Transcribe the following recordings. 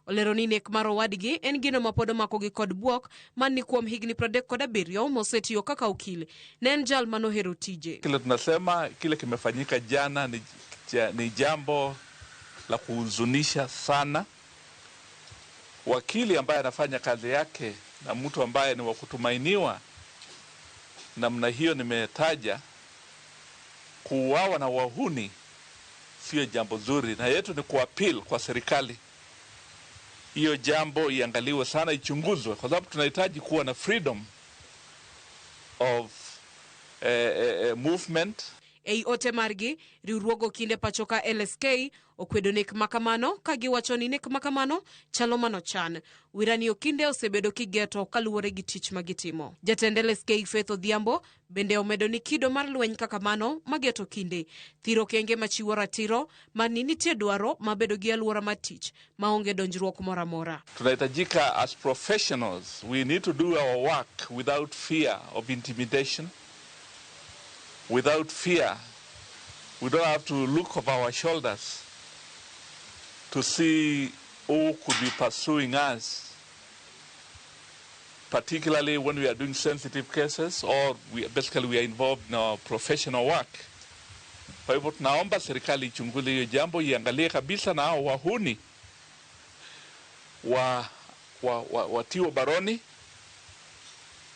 Olero ni nek mar owadgi en gino ma pod omakogi kod bwok man ni kuom higni 37 mosetiyo kaka okil ne en jal manohero tije. Kile tunasema kile kimefanyika jana ni jambo la kuhuzunisha sana. Wakili ambaye anafanya kazi yake na mtu ambaye ni wa kutumainiwa namna hiyo nimetaja, kuuawa na wahuni sio jambo zuri, na yetu ni kuappeal kwa serikali hiyo jambo iangaliwe sana, ichunguzwe, kwa sababu tunahitaji kuwa na freedom of movement. Ei ote margi, riwruog okinde pacho ka LSK okwedo nek makamano ka giwacho ni nek makamano chalo manochan. Wirani okinde osebedo kigeto kaluwore gi tich magitimo. Jatend LSK Faith Odhiambo bende omedo ni kido mar lweny kaka mano mageto kinde thiro okenge machiwo ratiro mar ni nitie dwaro mabedo gi alwora mar tich maonge donjruok moro amora. Tunahitajika as professionals, we need to do our work without fear of intimidation, without fear. We don't have to look over our shoulders to see who could be pursuing us, particularly when we are doing sensitive cases or basically we are involved in our professional work. Kwa hivyo tunaomba serikali ichunguze hiyo jambo, iangalie kabisa na hao wahuni watiwe baroni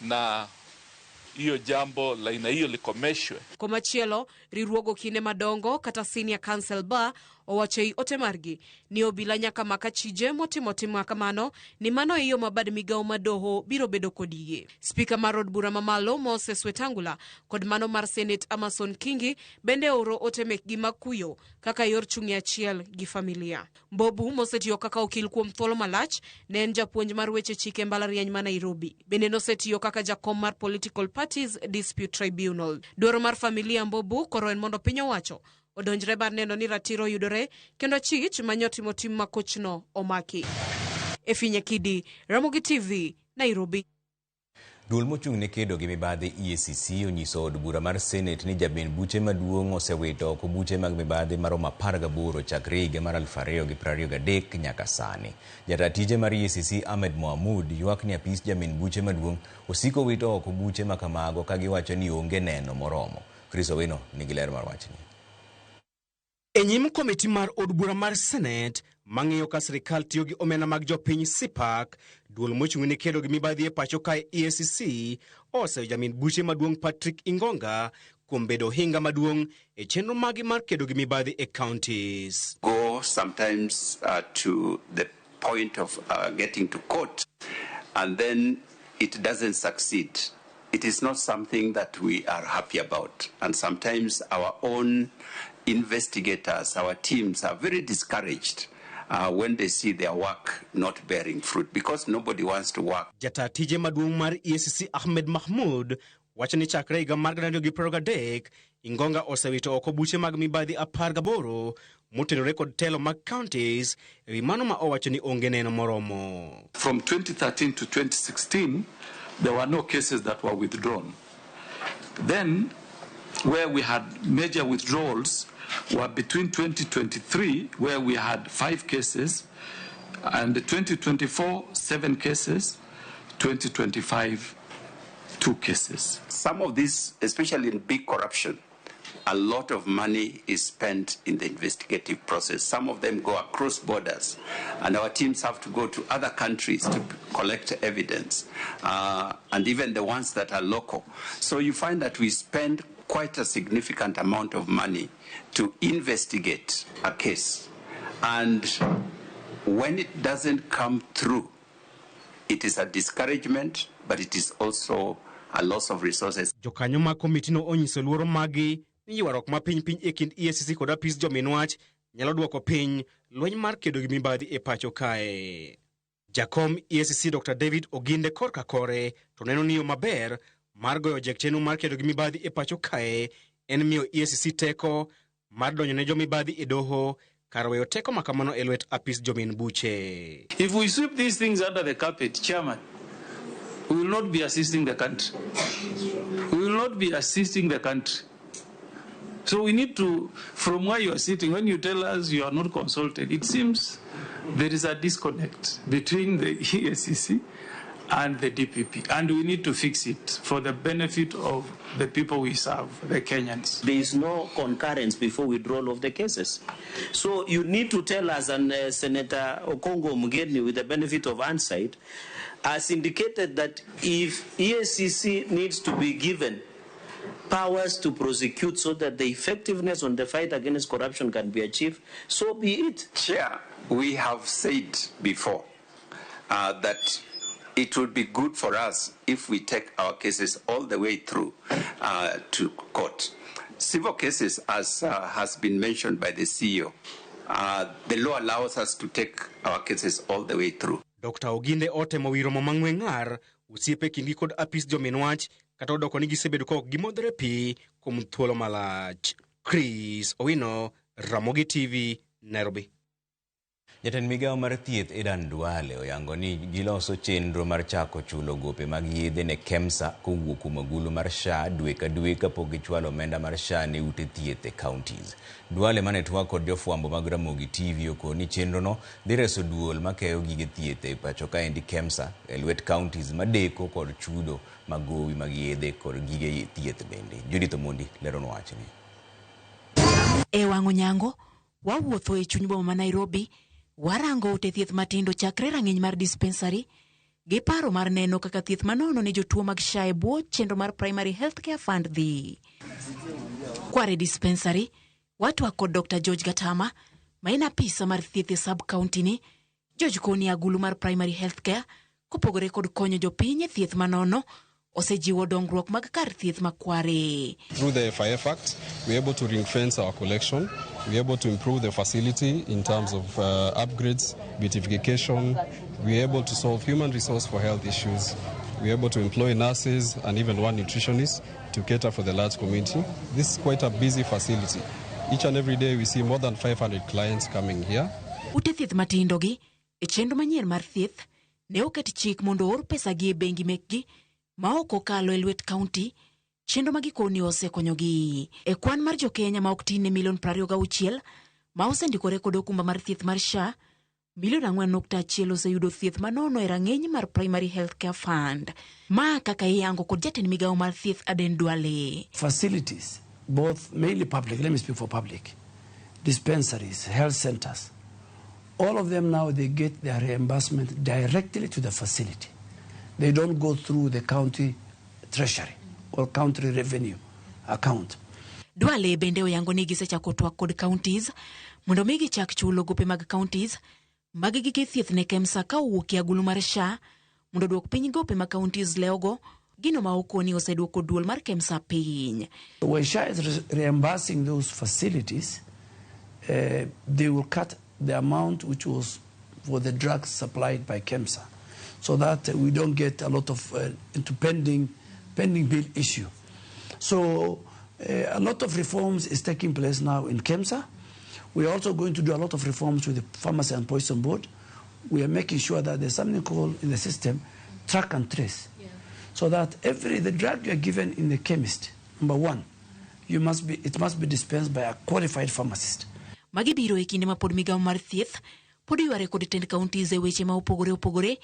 na hiyo jambo la aina hiyo likomeshwe. Komachielo, riwruog okinde madongo kata Senior Counsel Bar owacho ei ote margi ni obila nyaka mak achije motimo tim makamano ni mano e yo ma bad migawo ma doho biro bedo kod yie. Spika mar od bura mamalo Moses Wetangula kod mano mar Senate Amason Kingi bende ooro ote mekgi mag kuyo kaka yor chung' e achiel gi familia. Mbobu mosetiyo kaka okil kuom thuolo malach ne en japuonj mar weche chike mbalariany ma Nairobi. Bende nosetiyo kaka jakom mar Political Parties Dispute Tribunal. Dwaro mar familia Mbobu koro en mondo piny owacho odonjre bar neno ni ratiro yudore kendo chich manyotimo tim makochno omaki. Efinya Kidi, Ramogi TV, Nairobi. Duol mochung' ne kedo gi mibadhi EACC onyiso od bura mar Senate ni jaben buche maduong' osewito oko buche mag mibadhi maromo 18 chakre higa mar 2023 nyaka sani. Jata tije mar EACC Ahmed Mohamud ywak ni apis jamin buche maduong' osiko wito oko buche makamago ka giwacho ni onge neno moromo. Chris Owino nigi ler mar wachni. E nyim komiti mar od bura mar Senate mang'iyo ka sirikal tiyo gi omenda mag jopiny CPAC, duol mochung' ne kedo gi mibadhi e pacho kae EACC oseyo jamin buche maduong' Patrick Ingonga kuom bedo ohinga maduong' e chenro magi mar kedo gi mibadhi e counties. Go sometimes to the point of getting to court and then it doesn't succeed. It is not something that we are happy about, and sometimes our own investigators, our teams are very discouraged when they see their work not bearing fruit, because nobody wants to work. Jata tije maduong' mar EACC Ahmed Mahmoud wacho ni chakre higa mar 2023 Ingonga osewito oko buche mag mibadhi 18 motenore kod telo mag counties ewi mano ma owacho ni onge neno moromo. From 2013 to 2016, there were no cases that were withdrawn. Then, where we had major withdrawals were between 2023, where we had 5 cases, and 2024, 7 cases, 2025, 2 cases. Some of these, especially in big corruption, a lot of money is spent in the investigative process. Some of them go across borders, and our teams have to go to other countries to collect evidence, and even the ones that are local. So you find that we spend quite a significant amount of money to investigate a case. And when it doesn't come through, it is a discouragement, but it is also a loss of resources. Jokanyo mag komitino onyiso luoro maggi ni ywaruok ma piny piny e kind EACC kod apis jomin wach nyalo dwoko piny lweny mar kedo gi mibadhi e pacho kae. Jakom EACC Dr. David Oginde korka kore to neno ni yo maber mar goyo jek chenro mar kedo gi mibadhi e pacho kae en miyo EACC teko mar donjo ne jomibadhi e doho kar weyo teko ma kamano e lwet apis jomin buche. If we sweep these things under the carpet, Chairman, we will not be assisting the country. We will not be assisting the country. So we need to, from where you are sitting, when you tell us you are not consulted, it seems there is a disconnect between the EACC and the DPP, and we need to fix it for the benefit of the people we serve, the Kenyans. There is no concurrence before withdrawal of the cases. So you need to tell us, and Senator Okongo Mugeni, with the benefit of hindsight, has indicated that if EACC needs to be given powers to prosecute so that the effectiveness on the fight against corruption can be achieved, so be it. Chair, we have said before that it would be good for us if we take our cases all the way through to court. Civil cases, as has been mentioned by the CEO, the law allows us to take our cases all the way through. Dr. Oginde otemo wiro mo mang'we ng'ar osiepe kindgi kod apis jomin wach kata odoko ni gisebedo ka ok gimodhore pi kuom thuolo malach. Chris Owino, Ramogi TV, Nairobi. Jatend migawo mar thieth Adan Duale oyango ni giloso chenro mar chako chulo gope mag yedhe ne KEMSA kowuok kuom agulu mar SHA dwe ka dwe kapok gichwalo omenda mar SHA ne ute thieth e counties. Duale mane twak kod jofwambo mag Ramogi TV okoni ni chenrono dhi reso duol makeyo gige thieth e pacho kaendi KEMSA e lwet counties madeko kod chudo mag gowi mag yedhe kod gige thieth bende. Judith Omondi leronwa wachni. E wang' onyango, wawuotho e chuny boma ma Nairobi, warango ute thieth matindo chakre rang'iny mar dispensary gi paro mar neno kaka thieth manono ne jotuo mag SHA e bwo chenro mar Primary Health Care Fund dhi. Kware dispensary, watwak kod Dr. George Gatama, ma en apisa mar thieth e sub county ni. George koni agulu mar Primary Health Care kopogore kod konyo jopiny e thieth manono, osejiwo dongruok mag kar thieth ma Kware. Through the FIF Act, we are able to ring fence our collection. We are able to improve the facility in terms of upgrades, beautification. We are able to solve human resource for health issues. We are able to employ nurses and even one nutritionist to cater for the large community. This is quite a busy facility. Each and every day we see more than 500 clients coming here. Ute thieth matindo gi, e chenro manyien mar thieth, ne oket chik mondo oor pesa gi e bengi mekgi ma ok okalo e lwet county, chenro ma gikoni osekonyogi. E kwan mar jokenya ma ok tin ne milion 26 ma osendikore kod okumba mar thieth mar SHA, milion 4.1 oseyudo thieth manono e rang'iny mar Primary Health Care Fund. Ma kaka iyango kod jatend migawo mar thieth Aden Duale. Facilities, both mainly public, let me speak for public, dispensaries, health centers, all of them now they get their reimbursement directly to the facility. They don't go through the county treasury or county revenue account. Duale bende oyango ni gisechako twak kod counties mondo mi gichak chulo gope mag counties mag gige thieth ne KEMSA ka owuok e agulu mar SHA mondo oduok piny gope ma counties lewogo, gino ma okoni oseduoko duol mar KEMSA piny. When SHA is reimbursing those facilities, they will cut the amount which was for the drugs supplied by KEMSA, so that we don't get a lot of into pending bill issue. So a lot of reforms is taking place now in KEMSA. We are also going to do a lot of reforms with the Pharmacy and Poison Board. We are making sure that there's something called in the system track and trace, so that the drug you are given in the chemist, number one, it must be dispensed by a qualified pharmacist. Magi biro e kinde ma pod migawo mar thieth pod yware kod tend counties e weche ma opogore opogore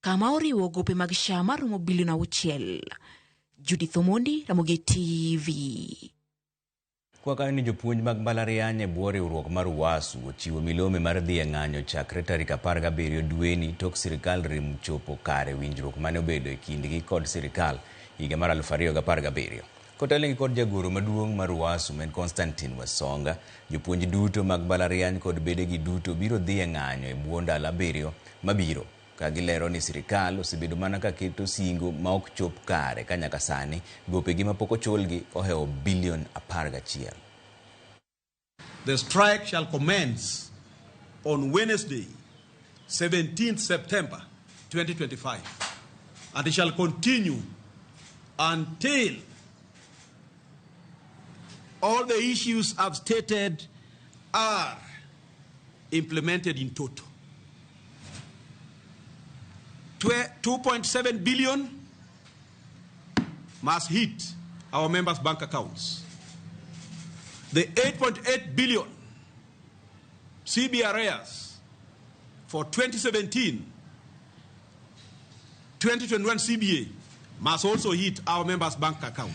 kama oriwo gope mag SHA maromo bilion 6. Judith Omondi, Ramogi TV. Kwa kanyo ni jopuonj mag mbalariany e bwo riwruok mar UASU ochiwo milome mar dhi e ng'anyo chakre tarik 17 dweni tok sirikal rem chopo kare winjruok mane obedo e kindgi kod sirikal higa mar 2017. Kotelnegi kod jagoro maduong' mar UASU men Constantine Wasonga, jopuonj duto mag mbalariany kod bedegi duto biro dhi e ng'anyo e bwo ndalo 7 mabiro, ka gilero ni sirikal osebedo mana ka keto singo ma ok chop kare ka nyaka sani gopegi mapok ochulgi ohewo bilion 11. The strike shall commence on Wednesday, 17th September 2025, and it shall continue until all the issues I've stated are implemented in total. 2.7 billion must hit our members' bank accounts. The 8.8 billion CBA arrears for 2017 2021 CBA must also hit our members' bank account.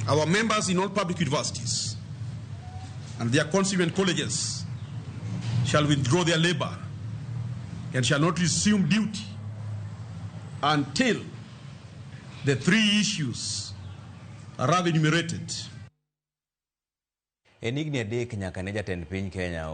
Our members in all public universities and their constituent colleges shall withdraw their labor and shall not resume duty until the three issues are enumerated. En higni 3 nyaka ne jatend piny Kenya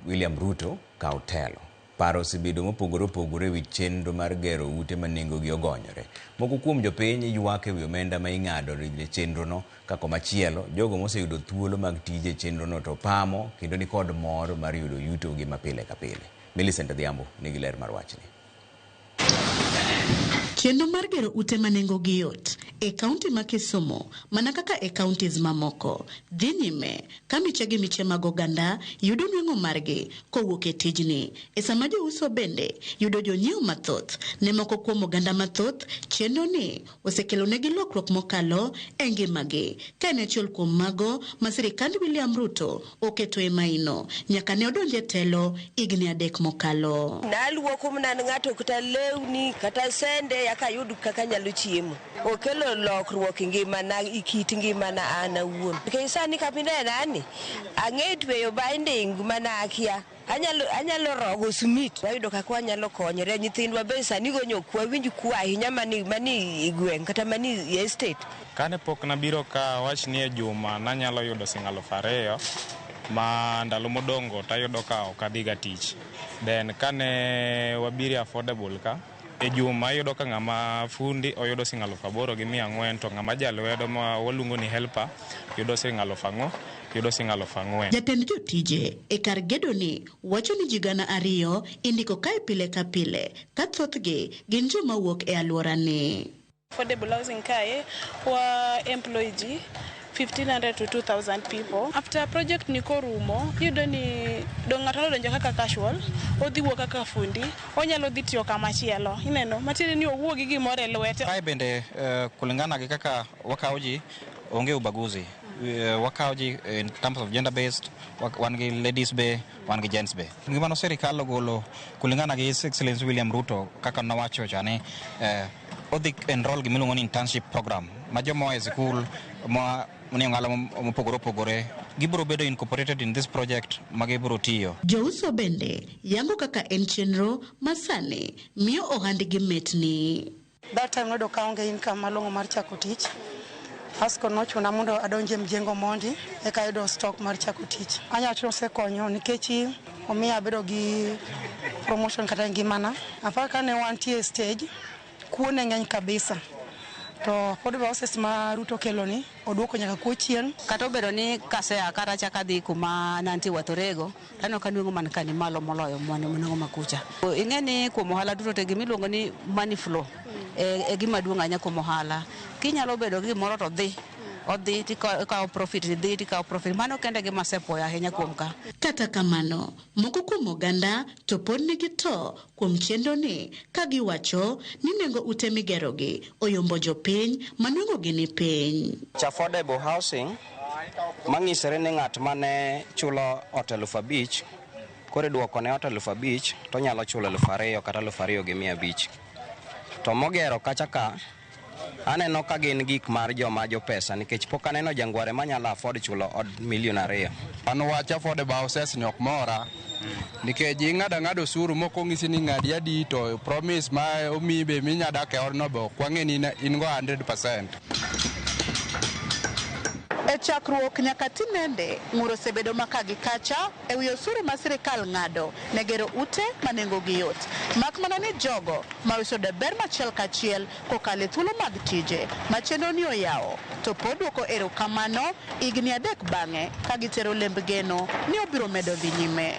William Ruto kaw telo. Paro osebedo mopogore opogore ewi chenro mar gero ute ma nengogi ogonyore. Moko kuom jopiny ywak ewi omenda ma ing'ado ne chenrono ka komachielo jogo moseyudo thuolo mag tije e chenrono to pamo kendo nikod mor mar yudo yutogi ma pile ka pile. Millicent Adhiambo nigi ler mar wachni. Chenro mar gero ute ma nengogi yot e kaunti ma Kisumu mana kaka e counties mamoko dhi nyime ka miche gi miche mag oganda yudo nweng'o margi kowuok e tijni. E sama jouso bende yudo jonyiewo mathoth, ne moko kuom oganda mathoth, chenro ni osekelonegi lokruok mokalo e ngimagi. Ka en achiel kuom mago ma sirikand William Ruto oketo e maino nyaka ne odonje telo higni 3 mokalo. Naluoko mana ng'ato kata lewni kata sende yaka ayud kaka anyalo chiemo. Okelo lokruok e ngimana, e kit ngimana an awuon. Nikech sani kama inena ni, ang'e tweyo binding mana akia. Anyalo rogo simiti. Wayudo kaka wanyalo konyore. Nyithindwa be sani gonyo ok wawinj kuo ahinya mani e gweng' kata mani e estate. Kane pok nabiro ka awach ni e juma nanyalo yudo siling 2000 ma ndalo modongo tayudo ka ok adhiga tich. Then kane wabiro e affordable ka, e juma iyudo ka ng'ama fundi oyudo siling 8400 to ng'ama jalwedo ma waluongo ni helper yudo siling 4000, yudo siling 4000. Jatend jotije e kar gedo ni wacho ni ji 2,000 indiko kae pile ka pile ka thothgi gin joma wuok e alwora ni. Affordable housing kae wa employ ji 1500 to 2000 people. After project ni korumo, iyudo ni dong' ng'ato nodonjo kaka casual, odhi wuok kaka fundi, onyalo dhi tiyo kama chielo. Ineno, matiende ni owuok gi gimoro e lwete. Kae bende kulingana gi kaka wakawo ji, onge ubaguzi. Wakawo ji in terms of gender based, wan gi ladies be, wan gi gents be. Gima no sirikal ogolo kulingana gi His Excellency William Ruto kaka nowacho cha ni odhi enroll gimiluongo ni internship program ma joma oa e sikul ma nie ong'ala mopogore opogore gibiro bedo incorporated in this project ma gibiro tiyo. Jouso bende yango kaka en chenro ma sani miyo ohandgi metni. That time noyudo ka aonge income malong'o mar chako tich. Asko nochuna mondo adonje e mjengo mondi eka ayudo stock mar chako tich. Anyalo wacho ni osekonyo nikech omiyo abedo gi promotion kata e ngimana. Aparo kane wantie e stage, kuo ne ng'eny kabisa. To affordable houses ma Ruto okeloni oduoko nyaka kuo chien. Kata obedo ni kasea kata achako adhi kuma nantie Wathorego, taneno ka nweng'o man ka ni malo moloyo nweng'o makucha. Ing'e ni kuom ohala duto te gimiluongo ni money flow e gima duong' ahinya kuom ohala. Kinyalo bedo gi gimoro to dhi, odhi tikawo profit, dhi tikawo profit. Mano kende gima asepuoyo ahinya kuom ka. Kata kamano, moko kuom oganda to pod nigi to kuom chenro ni ka giwacho ni nengo ute migerogi oyombo jopiny ma nweng'ogi ni piny. Affordable housing mang'isore ni ng'at mane chulo ot 5000 koro iduoko ne ot 5000 to onyalo chulo 2000 kata 2500. To mogero kacha ka aneno ka gin gik mar joma jopesa nikech pok aneno jangware manyalo afford chulo od 2 million. An wach affordable houses ni ok mora nikech ing'ado ang'ada osuru mok onyisi ni ng'adi adi to promise ma omiyi be minya dak e odno be ok wang'e ni in go 100%. E chakruok nyaka tinende, ng'ur osebedo maka gi kacha e wi osuru ma sirikal ng'ado ne gero ute ma nengogi yot. Mak mana ni jogo ma oseyudo ber machiel kachiel kokalo e thuolo mag tije ma chenro ni oyawo to pod duoko erokamano higni 3 bang'e ka gitero lemb geno ni obiro medo dhi nyime.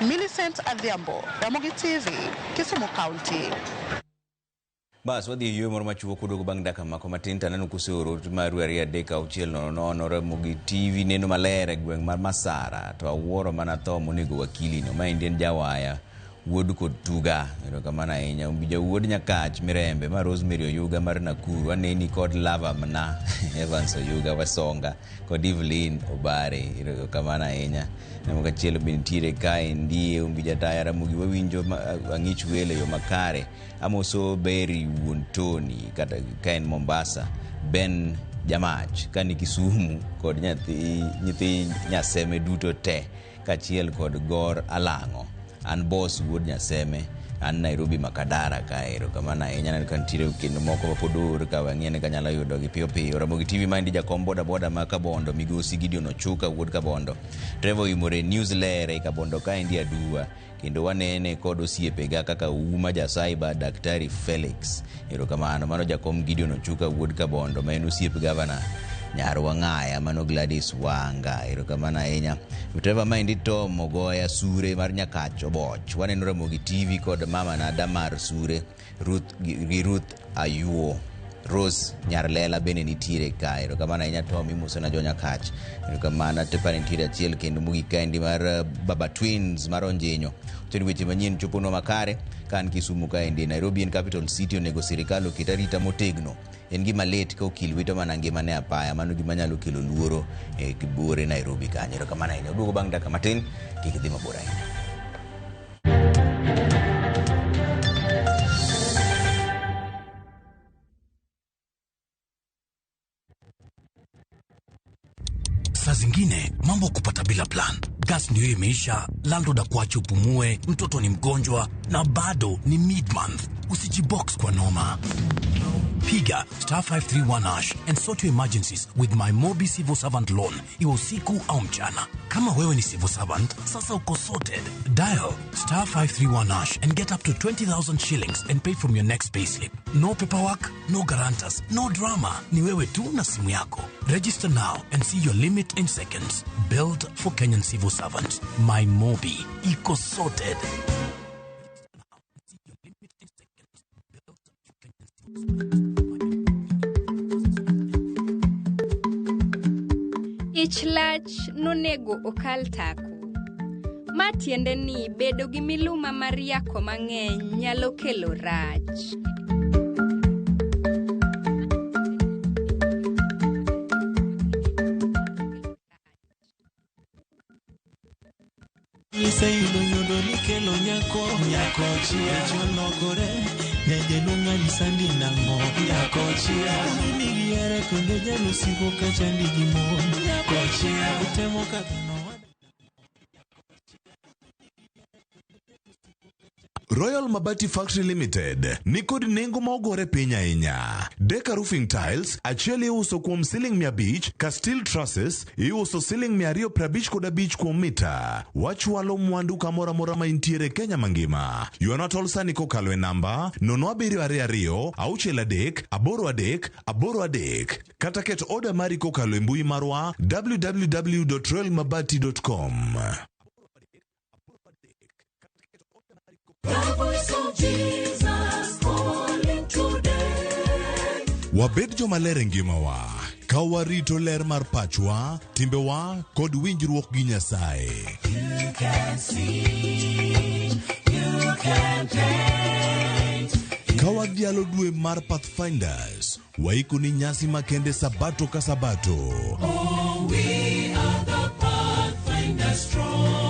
Millicent Adhiambo, Ramogi TV, Kisumu County. Bas wadhi e yueyo moro machuok kuduogo bang' dakika mako matin to aneno kuseoro maru 2 3 6 0 0 Ramogi TV neno maler e gweng' mar Masara to awuoro mana tho monego wakili no. Maendi en jawaya Wuod kod Tuga. Erokamano ahinya. Ombija wuod Nyakach Mirembe ma Rosemary Oyuga mar Nakuru. Aneni kod lava mna Evans Oyuga Wasonga kod Evelyn Obare. Erokamano ahinya. Namo kachielo be nitiere kaendi Ombija Taya Ramogi wawinjo ang'ich welo e yo makare. Amoso Berry wuon Tony kata ka en Mombasa. Ben Jamach ka ni Kisumu kod nyithi Nyaseme duto te kaachiel kod Gor Alang'o. An boss wuod Nyaseme, an Nairobi Makadara kae. Erokamano ahinya. Aneno ka nitiere kendo moko ma pod oor ka wang'e ni kanyalo yudogi piyo piyo. Ramogi TV maendi jakom boda boda ma Kabondo migosi Gideon Ochuka wuod Kabondo. Trevor Oimore News ler e Kabondo kaendi aduwa. Kendo wanene kod osiepega kaka Uma Jasaiba Daktari Felix. Erokamano. Mano jakom Gideon Ochuka wuod Kabondo ma en osiep gavana Nyar Wang'aya, mano Gladys Wanga. Erokamano ahinya. Trevor maendi Tom Ogoya Sure mar Nyakach Oboch. Waneno Ramogi TV kod mama na Damar Sure, Ruth gi Ruth Ayuo. Rose Nyarlela bende nitiere ka. Erokamano ahinya Tom, imoso na jo Nyakach. Erokamano. Tepa nitiere achiel kendo mogik kaendi mar Baba Twins mar Onjinyo. Wacho ni weche manyien choponwa makare ka an Kisumu kaendi. Nairobi en capital city, onego sirikal oket arita motegno. En gima lit ka okil wito mana ngimane apaya, mano gima nyalo kelo luoro e buore Nairobi kanyo. Erokamano ahinya. Oduogo bang' dakika matin, kik idhi mabor ahinya. Saa zingine mambo kupata bila plan. Gas ndio imeisha, landlord akuache upumue, mtoto ni mgonjwa na bado ni mid-month. Usijibox kwa noma. Piga star 531 hash and sort your emergencies with my Mobi Civil Servant Loan, iwe usiku au mchana. Kama wewe ni civil servant, sasa uko sorted. Dial star 531 hash and get up to 20,000 shillings and pay from your next payslip. No paperwork, no guarantors, no drama. Ni wewe tu na simu yako. Register now and see your limit in seconds. Built for Kenyan civil servants. My Mobi. Iko sorted. Ich lach nonego okal tako. Ma tiende ni bedo gi miluma mar yako mang'eny nyalo kelo rach. Iseyudo nyodo nikelo nyako, nyako chia cholokore, nyajaluong' sandi nang'o, nyako chia nigi here kendo jalusigo kachandi gi mon, nyako chia utemo kadho. Royal Mabati Factory Limited ni kod nengo ma ogore piny ahinya. Deka Roofing Tiles achiel iuso kuom siling 500 ka steel trusses iuso siling 255 kuom mita. Wachwalo mwandu kamoro amora ma intiere Kenya mangima. Ywana tol sani kokalo e namba 0722 63 83 83 kata ket oda mari kokalo e mbui marwa www.royalmabati.com. The voice of Jesus calling today. Wabed jomaler e ngimawa ka warito ler mar pachwa, timbewa kod winjruok gi Nyasaye. You can see, you can paint. Ka wadhialo dwe mar Pathfinders, waiko ni nyasi makende sabato ka sabato. Oh, we are the Pathfinders strong.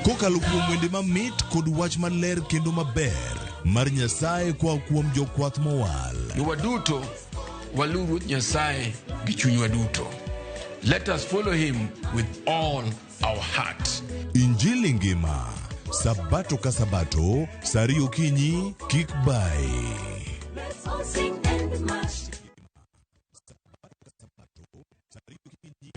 Kokalo kuom wende mamit kod wach maler kendo maber mar Nyasaye koa kuom jokwath mowal. Waduto waluw Ruoth Nyasaye gi chunywa duto. Let us follow him with all our heart. Injili ngima sabato ka sabato saa ariyo okinyi kik bayi. Let's all sing and march.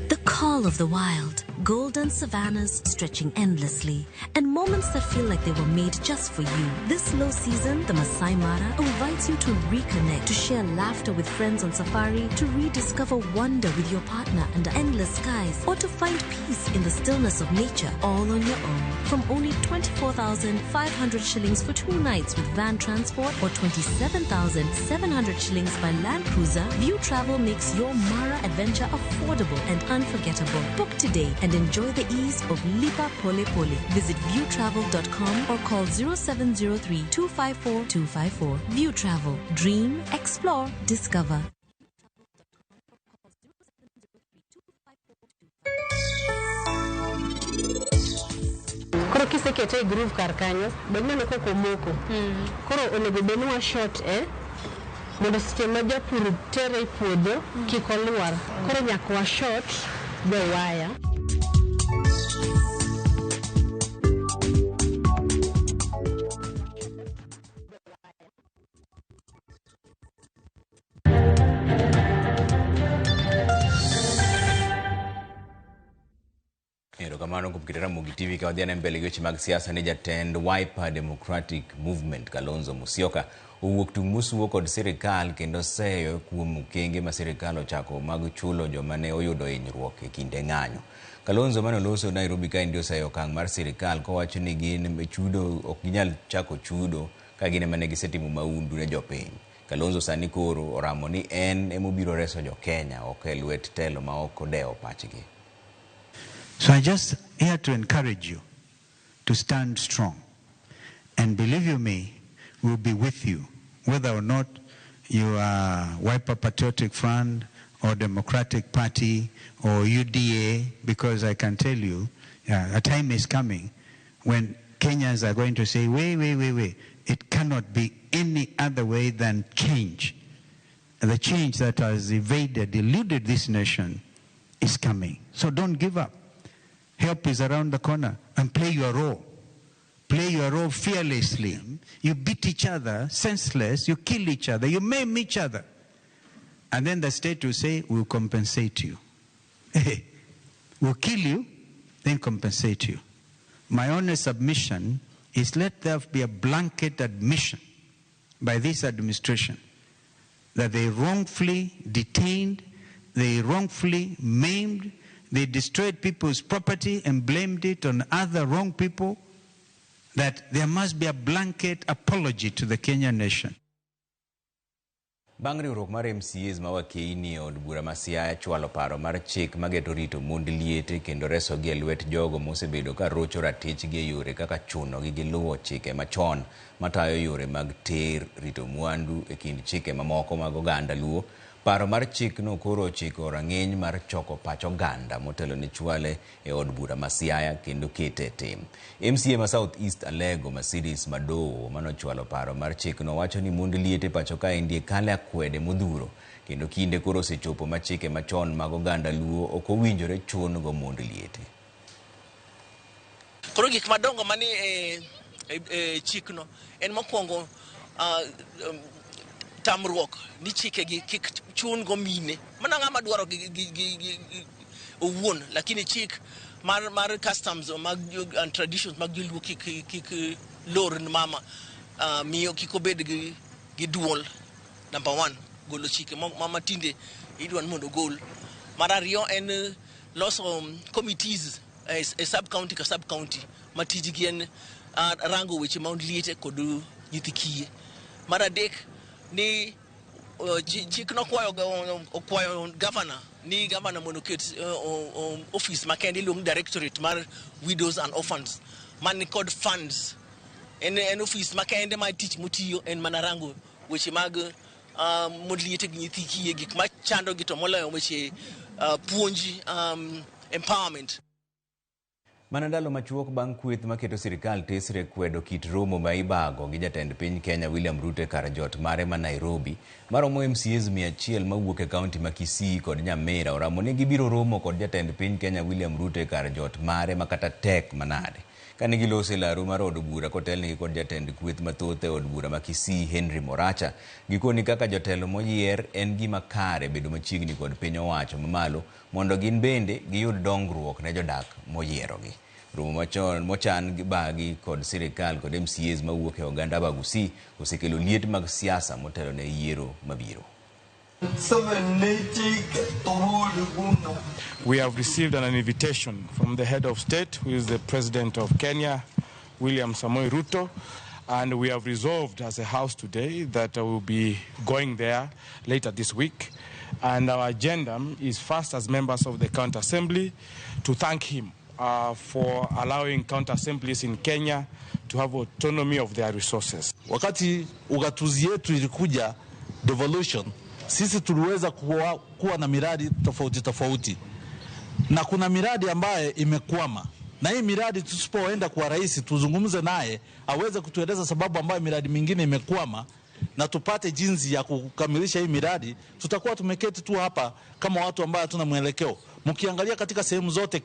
The call of the wild, golden savannas stretching endlessly, and moments that feel like they were made just for you. This low season, the Masai Mara invites you to reconnect, to share laughter with friends on safari, to rediscover wonder with your partner under endless skies, or to find peace in the stillness of nature all on your own. From only 24,500 shillings for 2 nights with van transport or 27,700 shillings by Land Cruiser, View Travel makes your Mara adventure affordable and unforgettable. Book today and and enjoy the ease of Lipa Pole Pole. Visit viewtravel.com or call 0703 254 254. View Travel. Dream, explore, discover. Koro kisekete e groove kar kanyo, be ineno kaka omoko. Koro onego bed ni wa short mondo seche ma japur tere e puodho kik olwar. Koro nyaka wa short the wire. Erokamano kuom keto Ramogi TV ka wadhi ane mbele gi weche mag siasa ni jatend Wiper Democratic Movement Kalonzo Musyoka owuok tung' mosuo kod sirikal kendo seyo kuom okenge ma sirikal ochako mag chulo joma ne oyudo hinyruok e kinde ng'anyo. Kalonzo mane oloso Nairobi kaendi oseyo okang' mar sirikal kowacho ni gin chudo ok ginyal chako chudo ka gin ema ne gisetimo mahundu ne jopiny. Kalonzo sani koro oramo ni en emobiro reso jo Kenya ok e lwet telo ma ok odewo pachgi. So I just here to encourage you to stand strong. And believe you me, we'll be with you, whether or not you are Wiper Patriotic Front or Democratic Party or UDA, because I can tell you, a time is coming when Kenyans are going to say, wait, wait, wait, wait. It cannot be any other way than change. The change that has evaded, eluded this nation is coming. So don't give up. Help is around the corner, and play your role. Play your role fearlessly. You beat each other senseless, you kill each other, you maim each other. And then the state will say, we'll compensate you. We'll kill you, then compensate you. My honest submission is let there be a blanket admission by this administration that they wrongfully detained, they wrongfully maimed, they destroyed people's property and blamed it on other wrong people, that there must be a blanket apology to the Kenyan nation. Bang' riwruok mar MCAs ma wakeini e od bura ma Siaya chwalo paro mar chik mageto rito mond liete kendo resogi e lwet jogo mosebedo ka rocho ratichgi e yore kaka chunogi gi luwo chike machon matayo yore mag ter rito mwandu e kind chike mamoko mag oganda Luo. Paro mar chikno koro ochiko rang'iny mar choko pach oganda motelo ne chwale e od bura ma Siaya kendo kete e tim. MCA ma South East Alego Mercedes Madowo manochwalo paro mar chikno wacho ni mond liete pacho kaendi kale akwede modhuro kendo kinde koro osechopo ma chike machon mag oganda Luo ok owinjore chun go mond liete. Koro gik madongo mani e chikno en mokwongo tamruok ni chike gi kik chun go mine mana ng'ama dwaro gi owuon, lakini chik mar customs mag and traditions mag joluo kik lor ni mama miyo kik obed gi duol. Number one, golo chike ma tinde idwa ni mondo ogol. Mar ariyo en loso committees e sub county ka sub county ma tijgi en rango weche mag liete kod nyithi kiye. Mar adek ni chik nokwayo governor ni governor mondo oket office makende iluongo ni directorate mar widows and orphans man kod funds. En office makende ma tich motiyo en mana rango weche mag mond liete gi nyithi kiye, gik machando gi to moloyo weche puonj, empowerment. Mana ndalo machuok bang' kweth maketo sirikal tesre kwedo kit romo ma ibago gi jatend piny Kenya William Ruto e kar jot mare ma Nairobi maromo MCAs 100 mawuok e kaunti ma Kisii kod Nyamira oramo ni gibiro romo kod jatend piny Kenya William Ruto e kar jot mare ma kata tek manade. Kane giloso e laru mar od bura kotelnegi kod jatend kweth mathoth e od bura ma Kisii Henry Moracha, gikoni kaka jotelo moyier en gima kare bedo machiegni kod piny owacho mamalo mondo gin bende giyud dongruok ne jodak moyierogi. Romo machon mochan gi bagi kod sirikal kod MCAs mawuok e oganda Abagusii osekelo liet mag siasa motelo ne yiero mabiro. We have received an invitation from the head of state, who is the president of Kenya, William Samoei Ruto, and we have resolved as a house today that we will be going there later this week And our agenda is first, as members of the County Assembly, to thank him for allowing county assemblies in Kenya to have autonomy of their resources. Wakati ugatuzi yetu ilikuja devolution, sisi tuliweza kuwa na miradi tofauti tofauti, na kuna miradi ambaye imekwama, na hii miradi tusipoenda kwa rais tuzungumze naye aweze kutueleza sababu ambayo miradi mingine imekwama na tupate jinsi ya kukamilisha hii miradi, tutakuwa tumeketi tu hapa kama watu ambao hatuna mwelekeo. Mkiangalia katika sehemu zote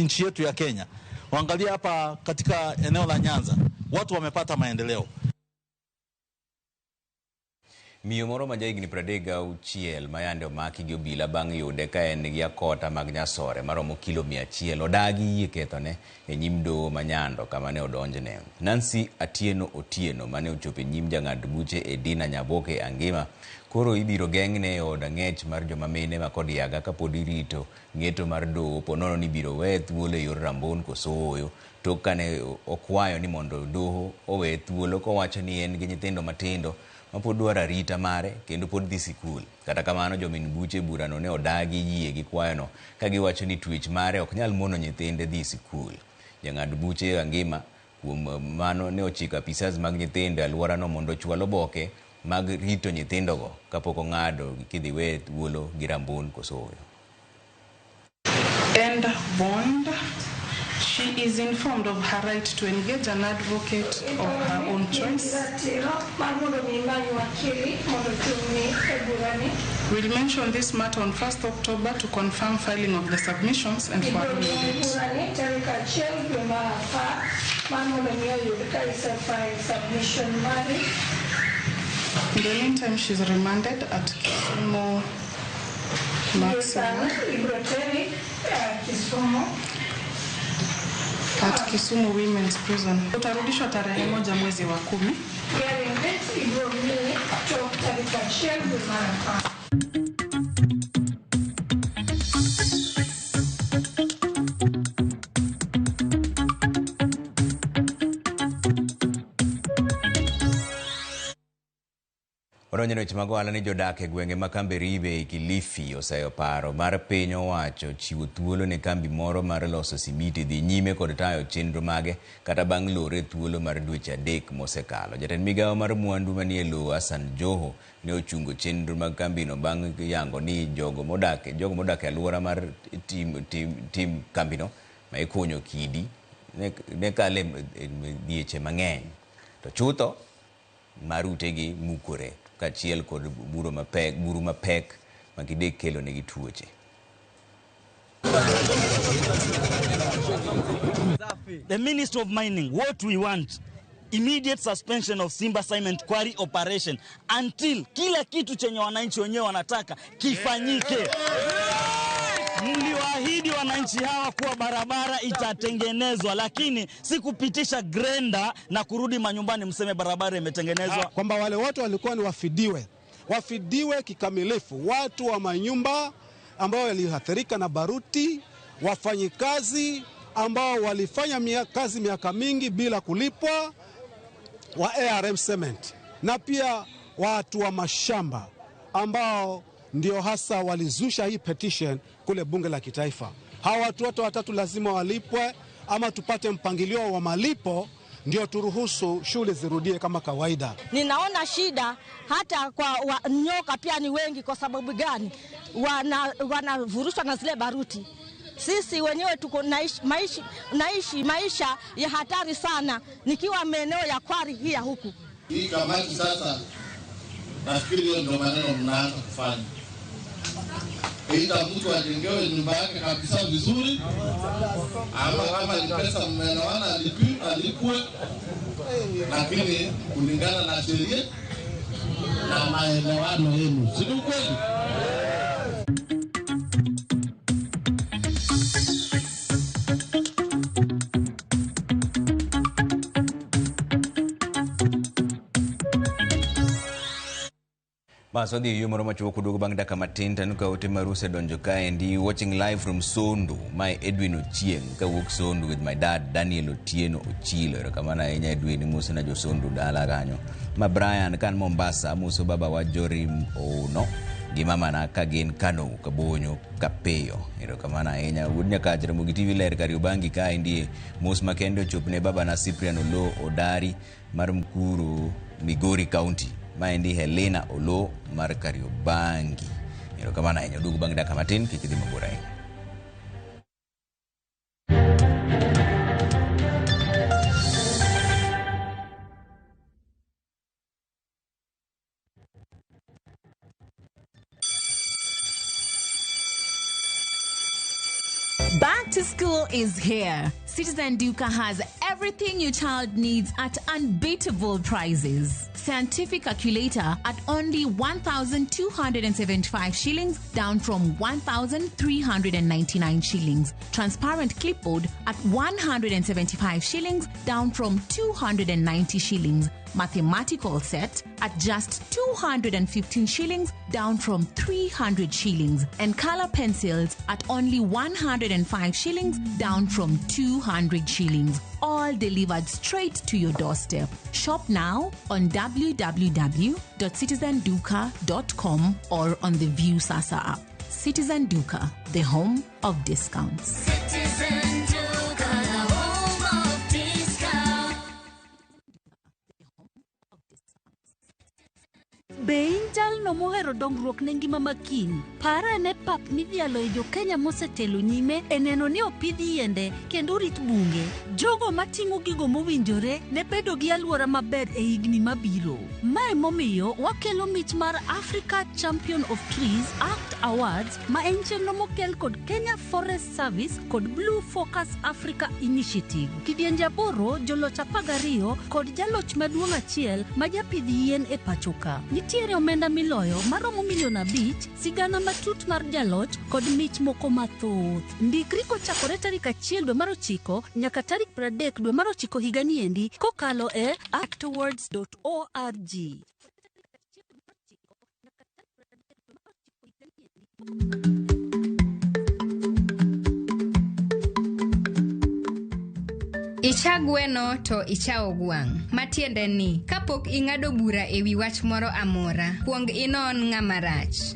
nchi yetu ya Kenya, waangalia hapa katika eneo la Nyanza, watu wamepata maendeleo. Miyo moro ma jahigni 36 ma yande omaki gi obila bang' yude ka en gi akota mag nyasore maromo kilo 100 odagi yie kethone e nyim doho ma Nyando kama ne odonjne. Nancy Atieno Otieno mane ochopo e nyim jang'ad buche Edina Nyaboke Angima koro ibiro geng'ne e od ang'ech mar joma mine ma Kodiaga kapod irito ng'eto mar doho ponono ni ibiro weye thuolo e yor rambon koso ooyo tok kane okwayo ni mondo doho oweye thuolo kowacho ni en gi nyithindo matindo mapod dwaro arita mare kendo pod dhi sikul. Kata kamano jomin buche burano ne odagi yie gi kwayono ka giwacho ni twech mare ok nyal mono nyithinde dhi sikul. Jang'ad buche Angima kuom mano ne ochiko apisas mag nyithindo e alworano mondo ochwal oboke mag rito nyithindogo kapok ong'ado kidhi we thuolo gi rambun koso ooyo. And bond. She is informed of her right to engage an advocate of her own choice. We'll mention this matter on 1st October to confirm filing of the submissions and for a ruling date. In the meantime, she's remanded at Kisumu Maximum. At Kisumu Women's Prison. Utarudishwa tarehe 1 mwezi wa 10. Odonjo weche mag ohala ni jodak e gwenge ma Kamberibe e Kilifi oseyo paro mar piny owacho chiwo thuolo ne kambi moro mar loso simiti dhi nyime kod tayo chenro mage kata bang' lore thuolo mar dweche 3 mosekalo. Jatend migawo mar mwandu manie lowo Hassan Joho ne ochungo chenro mag kambino bang' yango ni jogo modak e alwora mar tim kambino ma ikunyo kidi ne kale dhieche mang'eny to chutho marutegi mukore kaachiel kod buru mapek ma kidek kelo negi tuoche. The Minister of Mining, what we want, immediate suspension of Simba Cement Quarry operation until kila kitu chenye wananchi wenyewe wanataka kifanyike. Mliwaahidi wananchi hawa kuwa barabara itatengenezwa, lakini si kupitisha grenda na kurudi manyumbani mseme barabara imetengenezwa. Kwamba wale watu walikuwa ni wafidiwe kikamilifu, watu wa manyumba ambao waliathirika na baruti, wafanyikazi ambao walifanya kazi miaka mingi bila kulipwa wa ARM Cement, na pia watu wa mashamba ambao ndio hasa walizusha hii petition kule bunge la kitaifa. Hawa watu wote watatu lazima walipwe ama tupate mpangilio wa malipo ndio turuhusu shule zirudie kama kawaida. Ninaona shida hata kwa nyoka pia ni wengi. Kwa sababu gani? Wanavurushwa na zile baruti. Sisi wenyewe tuko naishi maisha ya hatari sana nikiwa maeneo ya kwari hii ya huku. Hii kamati sasa nafikiri hiyo ndio maneno mnaanza kufanya. Ita mtu ajengewe nyumba yake kabisa vizuri, ama kama ni pesa mmeelewana alipwe, lakini kulingana na sheria na maelewano yenu. Si ni kweli? Bas wadhi yo moro machuok kuduogo bang' dakika matin to ka ote maru osedonjo kaendi. Watching live from Sondu, my Edwin Ochieng kawuok Sondu with my dad Daniel Otieno Ochilo. Erokamano ahinya Edwin, imose na jo Sondu dala kanyo. Ma Brian kan Mombasa amoso baba wa Jorim Ono gi mamana ka gin Kano Kabonyo Kapeyo. Erokamano ahinya. Wuod Nyakach Ramogi TV ler Kariobangi ka indie. Mos makende ochopne babana Cyprian Oloo Odari mar Mkuru Migori County. Maendi Helena Oloo mar Kariobangi. Erokamano ahinya. Oduogo bang' dakika matin, kik idhi mabor ahinya. Back to school is here. Citizen Duka has everything your child needs at unbeatable prices. Scientific calculator at only 1,275 shillings, down from 1,399 shillings. Transparent clipboard at 175 shillings, down from 290 shillings. Mathematical set at just 215 shillings, down from 300 shillings. And color pencils at only 105 shillings, down from 200 shillings. All delivered straight to your doorstep. Shop now on www.citizenduka.com or on the View Sasa app. Citizen Duka, the home of discounts. Citizen Duka, the home of discount. Be in jalno mohero dongruok ne ngima ma kiny? Par ane pap midhialo e jo-Kenya mosetelo nyime e neno ni opidh yiende kendo orit bunge. Jogo mating'o gigo mowinjore ne bedo gi alwora maber e higni mabiro. Mae momiyo wakelo mich mar Africa Champion of Trees Act Awards ma en chenro mokel kod Kenya Forest Service kod Blue Focus Africa Initiative. Kidienje 8, joloch 12 kod jaloch maduong' achiel ma japidh yien e pacho ka. Nitiere omenda miloyo maromo milion 5, sigana matut mar jaloch kod mich moko mathoth. Ndikri kochakore tarik 1 dwe mar 9 nyaka tarik 30 dwe mar 9 higani endi kokalo e actawards.org. Icha gweno to ichawo gwang'. Matiende ni, kapok ing'ado bura e wi wach moro amora, kuong inon ng'ama rach.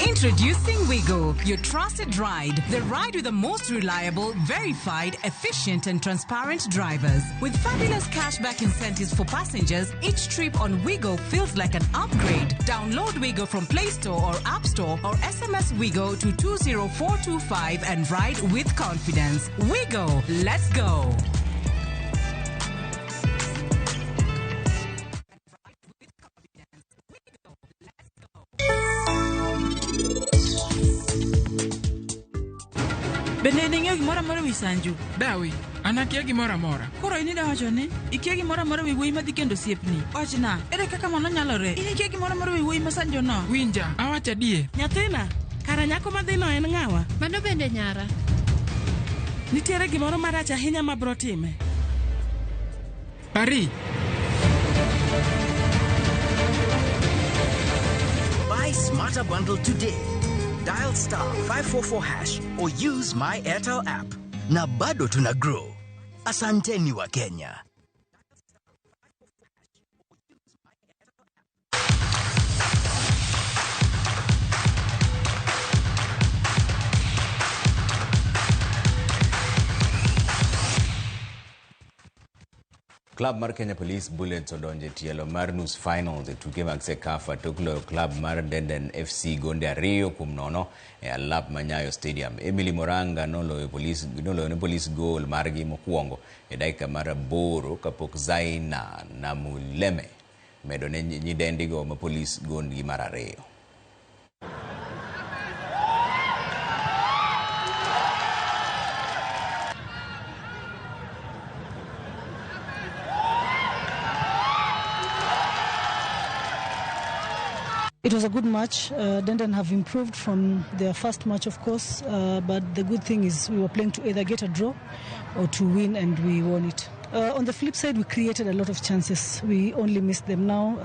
Introducing Wigo, your trusted ride. The ride with the most reliable, verified, efficient, and transparent drivers. With fabulous cashback incentives for passengers, each trip on Wigo feels like an upgrade. Download Wigo from Play Store or App Store or SMS Wigo to 20425 and ride with confidence. Wigo, let's go. Bende ne ing'eyo gimoro amora ewi Sanju? Dawi, an akia gimoro amora. Koro in ida wacho ni ikia gimoro amora ewi wuoyi madhi kendo osiepni. Wachna, ere kaka mano nyalore? In ikia gimoro amora ewi wuoyi ma Sanju no? Winja, awacho adier. Nyathina, kara nyako madhino en ng'awa? Mano bende nyara. Nitiere gimoro marach ahinya ma bro time. Pari. Buy Smarter Bundle today. Dial star 544 hash or use my Airtel app. Na bado tuna grow. Asanteni wa Kenya. Club mar Kenya Police Bullets odonjo e tielo mar nus finals e tuke mag CECAFA tok loyo club mar Denden FC gonde 2-0 e alap ma Nyayo Stadium. Emily Moranga noloyo ne Police goal margi mokwongo e dakika mar 8 kapok Zaina Namuleme medo ne nyidendigo ma Police gondgi mar 2. It was a good match. Denden have improved from their first match, of course, but the good thing is we were playing to either get a draw or to win, and we won it. On the flip side, we created a lot of chances. We only missed them now.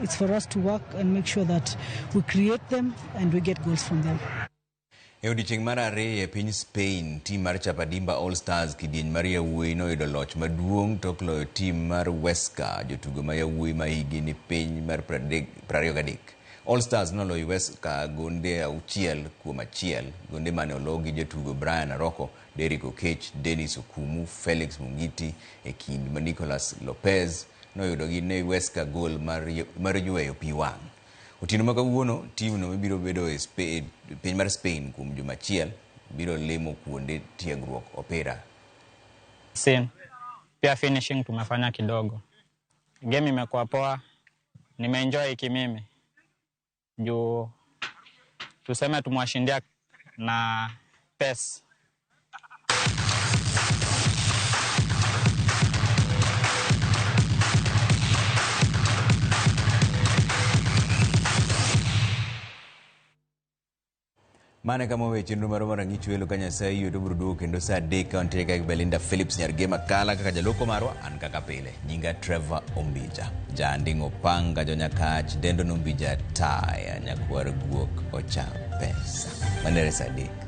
It's for us to work and make sure that we create them and we get goals from them. E odiechieng' mar ariyo e piny Spain, tim mar Chapadimba All Stars kidieny mar yawuoyi noyudo loch maduong' tok loyo tim mar Huesca, jotugo ma yawuoyi ma higi ni piny mar 23. All Stars noloyo Huesca gonde 6-1, gonde mane olo gi jotugo Brian Aroko, Derrick Okech, Dennis Okumu, Felix Mungiti e kind ma Nicolas Lopez noyudo gi ne Huesca gol mar yweyo pi wang'. Otieno ma kawuono, timno mibiro bedo e piny mar Spain kuom juma achiel biro limo kuonde tiegruok opira. Sin. Pia finishing tumefanya kidogo. Game imekuwa poa, nimeenjoy kimimi. Juu tuseme tumewashindia na pes. Mane kama owe chenro marwa mar Rang'ich Welo ka Nyasaye oyie to obiro duogo kendo saa 3 ka wantie ka gi Belinda Phillips Nyargema Kala kaka jaloko marwa an kaka pile. Nyinga Trevor Ombija. Janding'o panga jonyakach dendo nombija taya nyakwar guok ocham pesa. Manere saa 3.